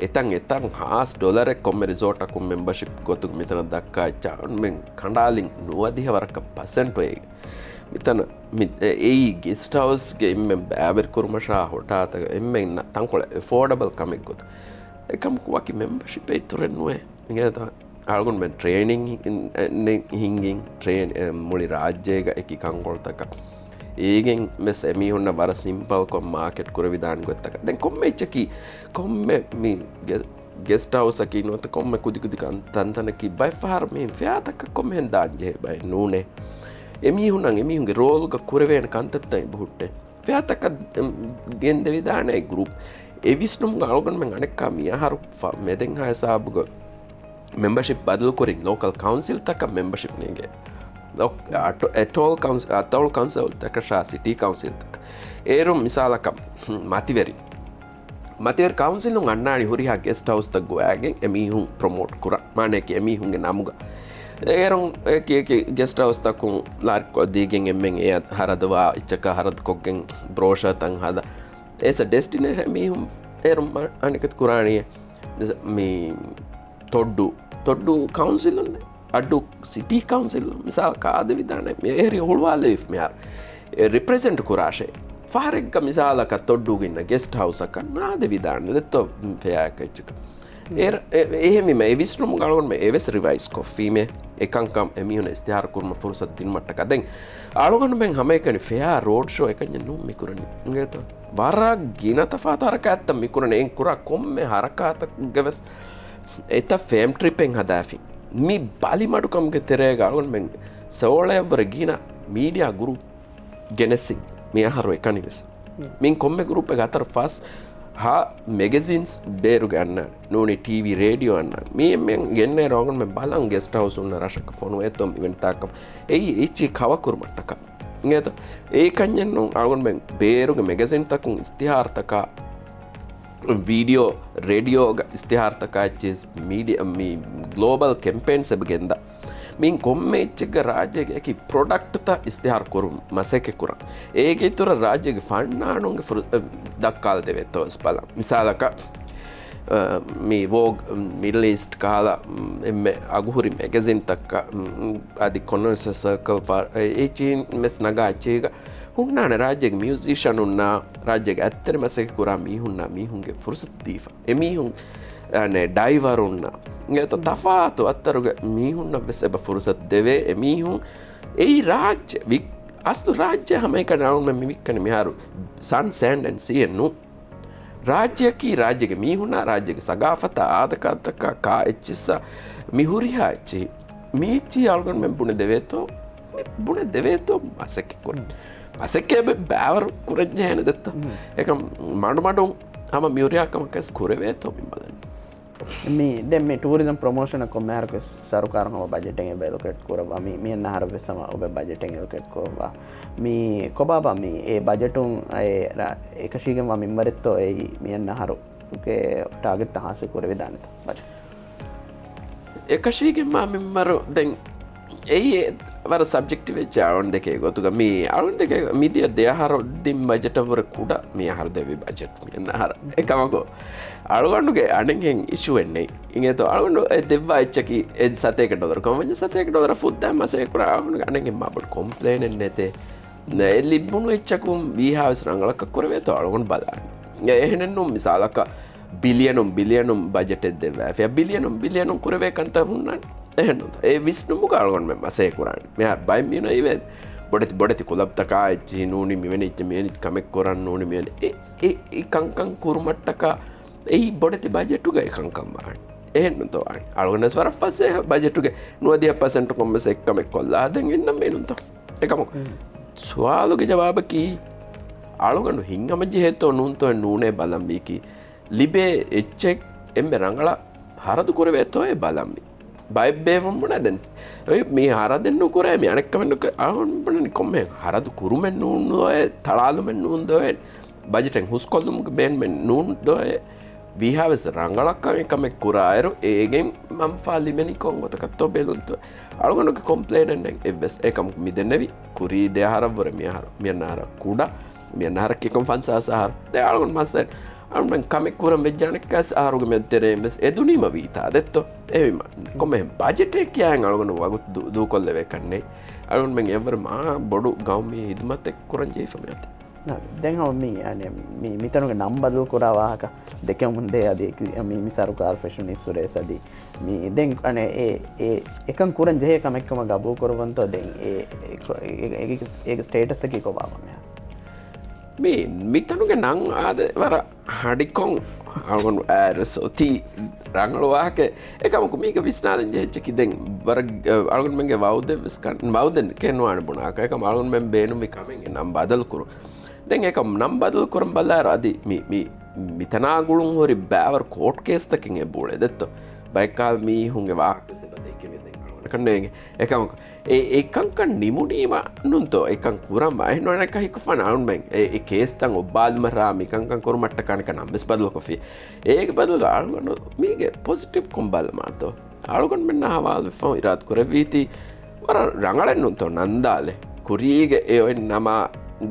އެތަން އެތަން ހާސް ޑޮލަރެއް ކޮންމެ ރިސޯޓަކުން މެމްބަޝިޕް ގޮތުގެ މިތަނަށް ދައްކާ އެއްޗާ އަޅުގަނޑުމެން ކަނޑާލިން ނުވަދިހަ ވަރަކަށް ޕަސެންޓު އޭގެ. މިތަނަށް މި، އެ-، އެއީ ގެސްޓް ހައުސްގެ އެންމެން ބައިވެރި ކުރުމަށާ ހޮޓާތަކަށް އެންމެން ތަންކޮޅެއް އެފޯޑަބަލް ކަމެއް ގޮތު. އެކަމަކު ވަކި މެމްބަޝިޕެއް އިތުރެއް ނުވޭ. އިނގޭތަ؟ އަޅުގަނޑުމެން ޓްރޭނިން ހިންގިން ޓްރޭން، އެ، މުޅި ރާއްޖޭގަ އެކި ކަންކޮޅުތަކަށް. އޭގެން ވެސް އެމީހުންނަށް ވަރަށް ސިމްޕަލްކޮށް މާކެޓް ކުރެވިދާނެ ގޮތްތަކަށް. ދެން ކޮންމެ އެއްޗަކީ، ކޮންމެ މި ގެ-، ގެސްޓް ހައުސްއަކީ ނުވަތަ ކޮންމެ ކުދިކުދި ކަން-، ތަންތަނަކީ ބައެއް ފަހަރު މި ފެއާތަކަށް ކޮންމެހެން ދާން ޖެހޭ ބައެއް ނޫނޭ. އެމީހުންނަށް އެމީހުންގެ ރޯލްގަ ކުރެވޭނެ ކަންތައްތައް އެބަހުއްޓޭ. ފެއާތަކަށް، އެ، ގެންދެވިދާނެ ގްރޫޕް. އެ ވިސްނުމުގަ އަޅުގަނޑުމެން އަނެއްކާ މި އަހަރު ފަ-، މެދެންހާ ހިސާބުގަ މެމްބަޝިޕް ބަދަލުކުރިން ލޯކަލް ކައުންސިލްތަކަށް މެމްބަޝިޕް ނޭނގޭ. ލޯ-، އަޓޮ-، އެޓޯލް ކައުންސި-، އަތޮޅު ކައުންސިލްތަކަށާ ސިޓީ ކައުންސިލްތަކަށް. އޭރުން މިސާލަކަށް މަތިވެރި މަތިވެރި ކައުންސިލުން އަންނާނީ ހުރިހާ ގެސްޓް ހައުސްތައް ގޮވައިގެން އެމީހުން ޕްރޮމޯޓް ކުރަން، މާނައަކީ އެމީހުންގެ ނަމުގަ. އޭރުން އެކި އެކި ގެސްޓް ހައުސްތަކުން ލާރިކޮށް ދީގެން އެންމެން އެއަށް ހަރަދުވާ އެއްޗަކާ ހަރަދުކޮށްގެން ބްރޯޝާތައް ހަދާ. އޭސަ ޑެސްޓިނޭޝަން މީހުން އޭރުން މަ-، އަނެކަތި ކުރާނީ މި ތޮއްޑޫ، ތޮއްޑޫ ކައުންސިލުން، އައްޑޫ ސިޓީ ކައުންސިލުން މިސާލަކަށް އާދެވިދާނެ. މި އޭރި ހުޅުވާލެވިފަ މިހާރު. އެ ރިޕްރެޒެންޓް ކުރާށޭ. ފަހަރެއްގަ މިސާލަކަށް ތޮއްޑޫގަ އިންނަ ގެސްޓް ހައުސަކަށް ނާދެވިދާނެ ދެއްތޯ ފެއާ އެއްޗަކަށް. އޭރަ-، އެ-، އެހެންވީމަ އެ ވިސްނުމުގަ އަޅުގަނޑުމެން އެވެސް ރިވައިޒް ކޮށްފީމޭ. އެ ކަންކަން އެމީހުން އިސްތިހާރު ކުރުމަށް ފުރުސަތު ދިނުމަށްޓަކާ. ދެން އަޅުގަނޑުމެން ހަމައެކަނި ފެއާ ރޯޑް ޝޯ އެކަންޏެއް ނޫން މި ކުރަނީ. އިނގޭތޯ؟ ވަރަށް ގިނަ ތަފާތު ހަރަކާތްތައް މި ކުރަނީ. އެން ކުރާ ކޮންމެ ހަރަކާތަކުގެ ވެސް އެތައް ފޭމް ޓްރިޕެއް ހަދާފި. މި ބަލިމަޑުކަމުގެ ތެރޭގަ އަޅުގަނޑުމެން ސޯޅައަށްވުރެ ގިނަ މީޑިއާ ގުރޫޕް ގެނެސްސި މި އަހަރު އެކަނިވެސް. މިން ކޮންމެ ގުރޫޕެއް ހަތަރު ފަސް ހާ މެގެޒިންސް ބޭރުގެ އަންނާނެ. ނޫނީ ޓީވީ ރޭޑިއޯ އަންނާނެ. މި އެންމެން ގެންނޭ ރޯގަންމެ ބަލަން ގެސްޓް ހައުސް ހުންނަ ރަށަކަށް ފޮނުވޭތޯ މިވެނި ތާކަށް. އެއީ އެއްޗި ކަވަ ކުރުމަށްޓަކާ. އިނގޭތޯ؟ އެއީ ކަންޏެއް ނޫން. އަޅުގަނޑުމެން ބޭރުގެ މެގެޒިންތަކުން އިސްތިހާރުތަކާ ވީޑިއޯ، ރޭޑިއޯގަ އިސްތިހާރުތަކާ އެއްޗިސް މީޑިއާ، މި ގްލޯބަލް ކެމްޕޭންސް އެބަ ގެންދާ. މިން ކޮންމެ އެއްޗެއްގަ ރާއްޖޭގެ އެކި ޕްރޮޑަކްޓްތައް އިސްތިހާރު ކުރުން މަސައްކަތް ކުރަން. އޭގެ އިތުރަށް ރާއްޖޭގެ ފަންނާނުންގެ ފުރު-، އެ، ދައްކާލަދެވޭތޯ ވެސް ބަލަން. މިސާލަކަށް، އަ، މި ވޯގް، މިޑްލް އީސްޓް ކަހަލަ، މް، އެންމެ އަގުހުރި މެގެޒިންތަކަށް، މް، އަދި ކޮންވެންސަން ސަރކަލް ފާ-، އެ، އެއްޗިހިން ވެސް ނަގާ އެއްޗިހިގަ ހުންނާނެ ރާއްޖޭގެ މިއުޒިޝަނުންނާ، ރާއްޖޭގެ އަތްތެރި މަސައްކަތް ކުރާ މީހުންނާ، މީހުންގެ ފުރުސަތު ދީފަ. އެމީހުން، އަނެ، ޑައިވަރުންނާ، އެތަ ތަފާތު އައްތަރުގެ މީހުންނަށް ވެސް އެބަ ފުރުސަތު ދެވޭ. އެމީހުން އެއީ ރާއްޖެ، ވި-، އަސްލު ރާއްޖެ ހަމައެކަނި އަޅުގަނޑުމެން މި ވިއްކަނީ މިހާރު ސަން، ސޭންޑް އެންޑް ސީ އެއް ނޫން. ރާއްޖެއަކީ ރާއްޖޭގެ މީހުންނާ، ރާއްޖޭގެ ސަގާފަތާ، އާދަކާދަކާ ކާ އެއްޗިއްސާ މި ހުރިހާ އެއްޗިހި. މި އެއްޗިހި އަޅުގަނޑުމެން ބުނެ ދެވޭތޯ، މި ބުނެ ދެވޭތޯ މަސައްކަތް ކުރަން. މަސައްކަތް ބައިވަރު ކުރަން ޖެހޭނެ ދެއްތަ؟ އެކަމް މަޑުމަޑުން ހަމަ މި ހުރިހާ ކަމަކަސް ކުރެވޭތޯ މި ބަލަން. މި، ދެން މި ޓޫރިޒަމް ޕްރޮމޯޝަނަށް ކޮންމެ އަހަރަކުވެސް ސަރުކާރުން ހަމަ ބަޖެޓެއް އެބަ އެލޮކޭޓް ކުރައްވާ. މި، މިއަންނަ އަހަރަށްވެސް ހަމަ އޮބެ ބަޖެޓެއް އެލޮކޭޓް ކުރައްވާ. މި ކޮބާބާ މި އެ ބަޖެޓުން އެ ރަ-، އެކަށީގެންވާ މިންވަރެއްތޯ އެއީ މިއަންނަ އަހަރުގެ ޓާގެޓްތައް ހާސިލް ކުރެވިދާނެތަ؟ ބަލަން. އެކަށީގެންވާ މިންވަރު ދެން އެއީ ވަރަށް ސަބްޖެކްޓިވް އެއްޗެއް އަޅުގަނޑު ދެކޭ ގޮތުގަ. މި އަޅުގަނޑު ދެކޭ މިދިޔަ ދެ އަހަރު ދިން ބަޖެޓަށްވުރެ ކުޑަ މި އަހަރު ދެވި ބަޖެޓް މި އަހަރަށް. އެކަމަކު އަޅުގަނޑުގެ އަނެއްހެން އިޝޫއެއް ނެތް. އިނގޭތޯ އަޅުގަނޑު އެ ދެއްވާ އެއްޗަކީ އެ ސަތޭކަ ޑޮލަރު. ކަމަންޏެއް ސަތޭކަ ޑޮލަރ ފުއްދާ މަސައްކަތް ކުރާ އަޅުގަނޑުގެ އަނެއްހެން މާބޮޑު ކޮމްޕްލޭނެއް ނެތޭ. އެ ލިބުނު އެއްޗަކުން ވީހާވެސް ރަނގަޅަކަށް ކުރެވޭތޯ އަޅުގަނޑު ބަލާނެ. އެ އެހެނެއްނޫން މިސާލަކަށް ބިލިއަނުން ބިލިއަނުން ބަޖެޓެއް ދެއްވާފިޔާ، ބިލިއަނުން ބިލިއަނުން ކުރެވޭ ކަންތައް ހުންނާނެ. އެހެންނޫންތަ؟ އެ ވިސްނުމުގަ އަޅުގަނޑުމެން މަސައްކަތް ކުރާނެ. މިހާރު ބައެއް މީހުން އެއީ ބޮޑެތި، ބޮޑެތި ކުލަބްތަކާ އެއްޗިހި ނޫނީ މިވެނި އެއްޗެއް މިވެނި ކަމެއް ކުރަން ނޫނީ މިވެނި. އެ، އެ، އެ ކަންކަން ކުރުމަށްޓަކާ އެއީ ބޮޑެތި ބަޖެޓުގައި ކަންކަން ވާނެ. އެހެންނޫންތޯ ވާނެ. އަޅުގަނޑުވެސް ވަރަށް ފަސޭހަ ބަޖެޓުގެ ނުވަދިހަ ޕަސެންޓު ކޮންމެސް އެއްކަމެއް ކޮށްލާ ދެން އިންނަން މީނުންތޯ. އެކަމަކު ސުވާލުގެ ޖަވާބަކީ އަޅުގަނޑު ހިތްހަމަޖެހޭތޯ ނޫންތޯއެއް ނޫނޭ ބަލަންވީކީ، ލިބޭ އެއްޗެއް އެންމެ ރަނގަޅަށް ހަރަދު ކުރެވޭތޯއޭ ބަލަންވީ. ބައެއް ބޭފުން ބުނާ ދެން އޮތް މީ ހަރަދެއް ނުކުރޭ، މި އަނެއްކަމެއް ނުކުރޭ. އަޅުގަނޑު ބުނަނީ ކޮންމެ ހަރަދު ކުރުމެއް ނޫން ދޯއޭ، ތަޅާލުމެއް ނޫން ދޯއޭ، ބަޖެޓެއް ހުސްކޮށްލުމުގެ ބޭނުމެއް ނޫން ދޯއޭ. ވީހާވެސް ރަނގަޅަށް ކަމެއް ކުރާއިރު، އޭގެން މަންފާ ލިބެނީ ކޮން ގޮތަކަށްތޯ ބެލުންތޯ. އަޅުގަނޑުގެ ކޮމްޕްލޭނެއް ނެތް އެއްވެސް. އެކަމަކު މި ދެންނެވި ކުރީ ދެ އަހަރަށްވުރެ މި އަހަރު، މި އަންނަ އަހަރަށް ކުޑަ، މި އަންނަ އަހަރަކީ ކޮން ފަންސާސް އަހަރު. ދެ އަޅުގަނޑު މަސައްކަތް އަޅުގަނޑު ކަމެއް ކުރަން ވެއްޖާނެ ކަސް އަހަރުގެ މެދުތެރެއިން ވެސް އެދުނީމަ ވީތާ ދެއްތޯ. އެހެންވީމަ ކޮންމެހެން ބަޖެޓެއް ކިޔާއިން އަޅުގަނޑު ވަގުތު ދޫ-، ދޫކޮށްލެވޭ ކަންނެތް. އަޅުގަނޑުމެން އެއްވަރު މާ ބޮޑު ގައުމީ ހިދުމަތެއް ކުރަން ޖެހިފަ މިއޮތީ. ދެން ހަމަ މި، އަނެ، މި، މިތަނުގެ ނަން ބަދަލު ކުރާ ވާހަކަ ދެކެވުމުން ދޭ އަދި އެކި-، މި، މި ސަރުކާރު ފެށުނީއްސުރެ ސަދި. މި ދެން، އަނެ، އެ، އެ، އެކަން ކުރަން ޖެހޭ ކަމެއްކަމަށް ގަބޫލު ކުރައްވަންތޯ ދެން އެ، އެ، އެ، އެ، އެ، އޭގެ ސްޓޭޓަސްއަކީ ކޮބާބާ މިހާރު؟ މި، މިތަނުގެ ނަން އާދެ ވަރަށް ހަޑިކޮން އަޅުގަނޑު އައިރު ސޮތީ ރަނގަޅު ވާހަކަ. އެކަމަކު މީގަ ވިސްނާލަން ޖެހިއްޗަކީ ދެން ވަރަށް، އަ، އަޅުގަނޑުމެންގެ ވައުދެއްވެސް ކަން، ވައުދެއް ކެންވާނެ ބުނާކަށް. އެކަމަ އަޅުގަނޑުމެން ބޭނުމީ ކަމެއްގެ ނަން ބަދަލު ކުރުން. ދެން އެކަމް ނަން ބަދަލު ކުރަން ބަލާއިރު އަދި މި، މި، މިތަނާ ގުޅުން ހުރި ބައިވަރު ކޯޓް ކޭސްތަކެއް އެބައުޅޭ ދެއްތޯ. ބައެއްކާލަ މީހުންގެ ވާހަކަ ވެސް އެބަ ދެއްކެވޭ ދެން އަޅުގަނޑު ކަންނޭނގެ. އެކަމަކު އެ، އެ ކަންކަން ނިމުނީމަ ނުންތޯ؟ އެކަން ކުރަން ވާހެއް ނުވަނަކަ ހިކުފަން އަޅުމެން އެ، އެ ކޭސްތައް އޮއްބާލުމަށް ރާ މިކަންކަން ކުރުމަށްޓަކާ ނިކަން ނަން ވެސް ބަދަލުކޮށްފި. އޭގެ ބަދަލުގަ އަޅުގަނޑު މީގެ ޕޮޒިޓިވްކޮން ބަލަމާތޯ؟ އަޅުގަނޑުމެންނާ ހަވާލުވެފަ އިރާދަ ކުރެއްވީތީ ވަރަށް ރަނގަޅެއް ނުންތޯ ނަންދާލެ. ކުރީގެ އެ އޮތް ނަމާ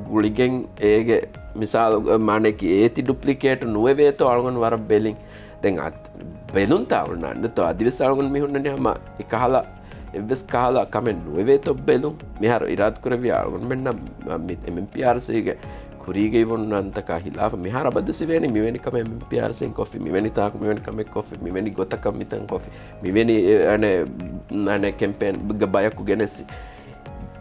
ގުޅިގެން އޭގެ މިސާލު މާނައަކީ އޭތި ޑުޕްލިކޭޓް ނުވެވޭތޯ އަޅުގަނޑު ވަރަށް ބެލިން. ދެން އަ، ބެލުންތާ އޮންނާނެތޯ؟ އަދިވެސް އަޅުގަނޑު މި ހުންނަނީ ހަމަ އެކަހަލަ، އެއްވެސް ކަހަލަ ކަމެއް ނުވެވޭތޯ ބެލުން. މިހާރު އިރާދަ ކުރެއްވި އަޅުގަނޑުމެންނަށް މި އެމްއެމްޕީއާރްސީގެ ކުރީގައި ވަންނަންތަކާ ހިލާފަށް މިހާރު އަބަދު ސިވޭނީ މިވެނި ކަމެއް އެމްއެމްޕީއާރްސީން ކޮށްފި، މިވެނި ތާކު މިވެނި ކަމެއް ކޮށްފި، މިވެނި ގޮތަކަށް މިތަން ކޮށްފި، މިވެނި އެ، އަނެ، އަނެ ކެމްޕޭންގެ ބަޔަކު ގެނެސް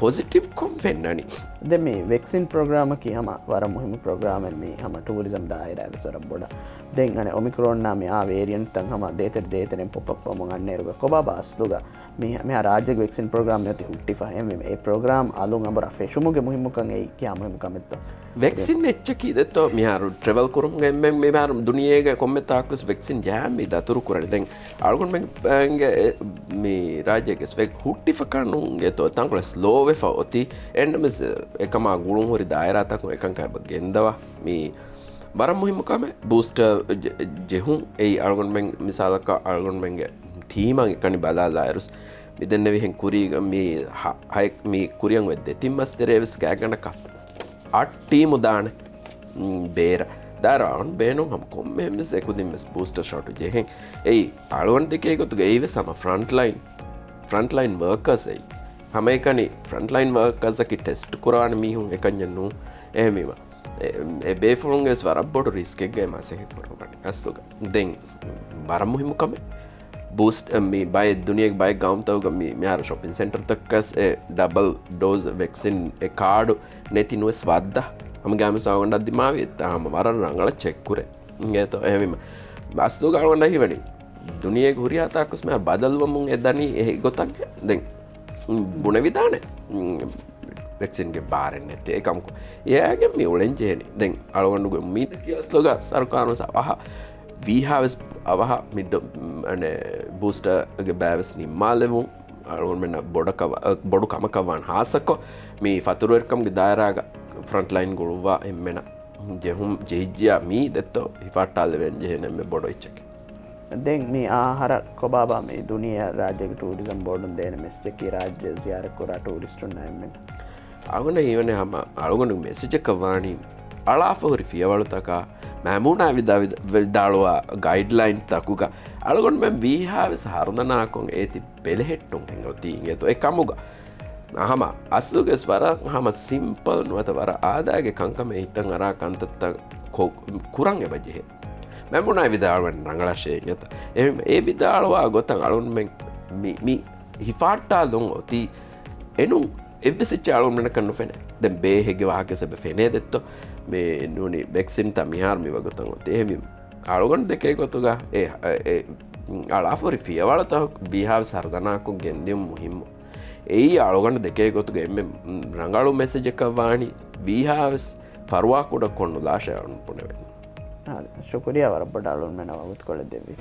ޕޮޒިޓިވްކޮން ފެންނަނީ. ދެން މި ވެކްސިން ޕްރޮގްރާމަކީ ހަމަ ވަރަށް މުހިއްމު ޕްރޮގްރާމެއް މީ ހަމަ ޓޫރިޒަމް ދާއިރާ ވެސް ވަރަށް ބޮޑަށް. ދެން އަނެ އޮމިކްރޯންނާ މި އާ ވޭރިއަންޓްތައް ހަމަ ދޭތެރެ ދޭތެރެން ޕޮޕް އަޕް ވަމުން އަންނައިރުގަ ކޮބާބާ އަސްލުގަ މި، މިހާ ރާއްޖޭގެ ވެކްސިން ޕްރޮގްރާމް މިއޮތީ ހުއްޓިފަ އެހެންވީމަ އެ ޕްރޮގްރާމް އަލުން އަނބުރާ ފެށުމުގެ މުހިއްމުކަން އެއީ ކިހާ މުހިއްމު ކަމެއްތޯ؟ ވެކްސިން އެއްޗަކީ ދެއްތޯ މިހާރު ޓްރެވެލް ކުރުމުގެ އެންމެން މިހާރު ދުނިޔޭގެ ކޮންމެ ތާކުވެސް ވެކްސިން ޖަހަން މި ދަތުރު ކުރަނީ. ދެން އަޅުގަނޑުމެންގެ މި ރާއްޖޭގެ ވެ-، ހުއްޓިފަކާ ނޫން އެތޯ ތަންކޮޅެއް ސްލޯވެފަ އޮތީ. އެންޑް މިސް އެކަމާ ގުޅުން ހުރި ދާއިރާތަކުން އެކަންކަން އެބަ ގެންދަވާ. މި ވަރަށް މުހިއްމު ކަމެއް ބޫސްޓަރ ޖެ-، ޖެހުން. އެއީ އަޅުގަނޑުމެން މިސާލަކަށް އަޅުގަނޑުމެންގެ ޓީމަށް އެކަނި ބަލާލާއިރުސް މި ދެންނެވިހެން ކުރީގަ މި ހަ-، ހައެއް މި ކުރިއަށް އޮތް ދެތިން މަސް ތެރޭ ވެސް ގާތްގަނޑަކަށް އަށް ޓީމު ދާނެ. މް، ބޭރަށް. ދާއިރާ އަޅުން ބޭނުން ހަމަ ކޮންމެ މިސް އެކުދިން ވެސް ބޫސްޓަރ ޝޮޓު ޖެހެން. އެއީ އަޅުގަނޑު ދެކޭ ގޮތުގަ އެއީ ވެސް ހަމަ ފްރަންޓްލައިން، ފްރަންޓްލައިން ވަރކަރސް އެއީ. ހަމައެކަނި ފްރަންޓްލައިން ވަރކަރސްއަކީ ޓެސްޓް ކުރާނެ މީހުން އެކަންޏެއް ނޫން. އެހެންވީމަ އެ، އެ ބޭފުޅުންގެ ވެސް ވަރަށް ބޮޑު ރިސްކެއްގައި މަސައްކަތް ކުރައްވަނީ އަސްލުގަ. ދެން ވަރަށް މުހިއްމު ކަމެއް ބޫސްޓް، މި ބައެއް ދުނިޔޭގެ ބައެއް ގައުމުތަކުގަ މި، މިހާރު ޝޮޕިން ސެންޓަރުތަކަސް އެ ޑަބަލް ޑޯޒް ވެކްސިން އެ ކާޑު ނެތި ނުވެސް ވައްދާ. ހަމަ ގާމިސް އަޅުގަނޑަށް ދިމާވި އެއްތާ ހަމަ ވަރަށް ރަނގަޅަށް ޗެކް ކުރޭ. އިނގޭތޯ އެހެންވީމަ އަސްލުގަ އަޅުގަނޑަށް ހީވަނީ ދުނިޔޭގެ ހުރިހާ ތާކުސް މިހާރު ބަދަލުވަމުން އެ ދަނީ އެ ގޮތަށް. ދެން ބުނެވިދާނެ ވެކްސިންގެ ބާރެއް ނެތޭ. އެކަމަކު އެއާގެން މި އުޅެން ޖެހެނީ. ދެން އަޅުގަނޑުގެ އުއްމީދަކީ އަސްލުގަ ސަރުކާރުން އަވަހަށް ވީހާވެސް އަވަހަށް މި ޑޮ-، އަނެ، ބޫސްޓަރގެ ބައިވެސް ނިންމާލެވުން. އަޅުގަނޑުމެންނަށް ބޮޑަކަށް ވަ-، ބޮޑު ކަމަކަށް ވާން ހާއްސަކޮށް މި ފަތުރުވެރިކަމުގެ ދާއިރާގަ ފްރަންޓްލައިން ގުޅުއްވާ އެންމެނަށް ޖެހުން، ޖެހިއްޖިޔާ މީ ދެއްތޯ ހިފާއްޓާލެވެން ޖެހޭނެ އެންމެ ބޮޑު އެއްޗަކީ. ދެން މި އަހަރަށް ކޮބާބާ މި ދުނިޔެއަށް ރާއްޖޭގެ ޓޫރިޒަމް ބޯޑުން ދޭނެ މެސެޖަކީ ރާއްޖެ ޒިޔާރަތްކުރާ ޓޫރިސްޓުންނަށް އެންމެން. އަޅުގަނޑަށް ހީވަނީ ހަމަ އަޅުގަނޑުގެ މެސެޖަކަށް ވާނީ އަޅާފަ ހުރި ފިޔަވަޅުތަކާ މައިމޫނާ ވިދާ-، ވިދާ-، ވިދާޅުވާ ގައިޑްލައިންސް ތަކުގަ އަޅުގަނޑުމެން ވީހާވެސް ހަރުދަނާކޮށް އޭތި ބެލެހެއްޓުން އެނގޮތީ އިނގޭތޯ. އެ ކަމުގަ ހަމަ އަސްލުގެސް ވަރަށް ހަމަ ސިމްޕަލް ނުވަތަ ވަރަށް އާދައިގެ ކަންކަމެއް ހިތަށް އަރާ ކަންތައްތައް ކޮ-، ކުރަން އެބަ ޖެހޭ. މެމުނާ ވިދާޅުވަން ރަނގަޅަށޭ އިނގޭތަ. އެ، އެ ވިދާޅުވާ ގޮތަށް އަޅުންމެން މި، މި ހިފާއްޓާލުން އޮތީ އެނޫން އެއްވެސް އެއްޗެއް އަޅުންމެނަކަށް ނުފެނޭ. ދެން ބޭހެއްގެ ވާހަކަސް އެބަ ފެނޭ ދެއްތޯ. މި ނޫނީ ވެކްސިންތައް މިހާރު މި ވަގުތަށް އޮތީ. އެހެންވީމަ އަޅުގަނޑު ދެކޭ ގޮތުގަ އެ، އެ، އަޅާފަ ހުރި ފިޔަވަޅުތައް ވީހާވެސް ހަރުދަނާކޮށް ގެންދިޔުން މުހިއްމު. އެއީ އަޅުގަނޑު ދެކޭ ގޮތުގަ އެންމެ ރަނގަޅު މެސެޖަކަށް ވާނީ ވީހާވެސް ފަރުވާކުޑަކޮށް ނުލާށޭ އަޅުން ބުނެވެން. އާދެ، ޝުކުރިޔާ ވަރަށް ބޮޑަށް އަޅުންމެންނަށް ވަގުތުކޮޅެއް ދެއްވީ.